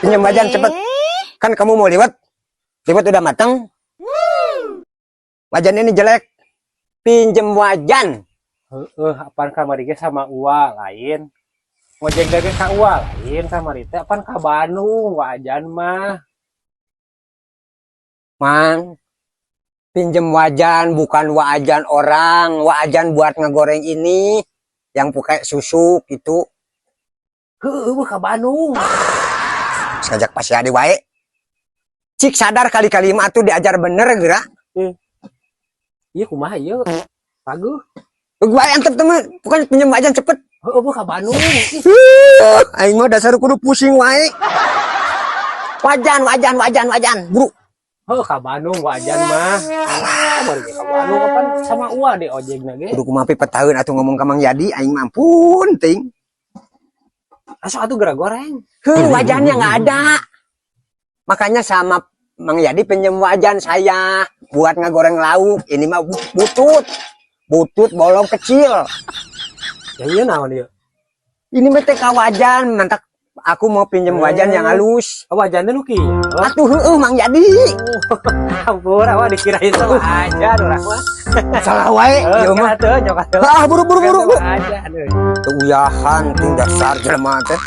Pinjam wajan cepet. Kan kamu mau liwet. Liwet udah matang. Wajan ini jelek. Pinjem wajan. Heeh, apaan kamari ge sama Uwa lain. Ngojek ge ka Uwa lain kamari teh, apaan ka Bandung wajan mah. Mang, pinjem wajan, bukan wajan orang, wajan buat ngegoreng ini yang pakai susu gitu. Heeh, ka Bandung. Ngajak pasti adi wae. Cik sadar kali-kali mah tuh diajar bener geura. Ieu kumaha ieu? Paguh. Wae antep teman, bukan pinjem wajan cepet. Heeh, ka Bandung. Ih, Aing mah dasar kudu pusing wae. Wajan, wajan, wajan, wajan, buru. Heuh, ka Bandung wajan mah. Alah, bari ge ka Bandung kapan sama Uwa deh ojekna ge. Kudu kumaha petaheun atuh ngomong ka Mang Yadi, aing mah ampun ting. Asa atuh geura goreng. Heuh, wajannya nggak ada. Makanya sama Mang Yadi pinjem wajan saya buat ngegoreng lauk. Ini mah butut. Butut bolong kecil. Ya ieu naon ieu? Ini mah TK wajan, mantap. Aku mau pinjem wajan yang halus. Oh, wajannya nu kieu. Atuh heueuh, Mang Yadi. Ampun, awak dikirain sama wajan urang mah. Salah wae ieu mah. Atuh, nyok atuh. Ah, buru buru buru. Buru. Wajan euy. Teu uyahan tuh dasar jelema teh.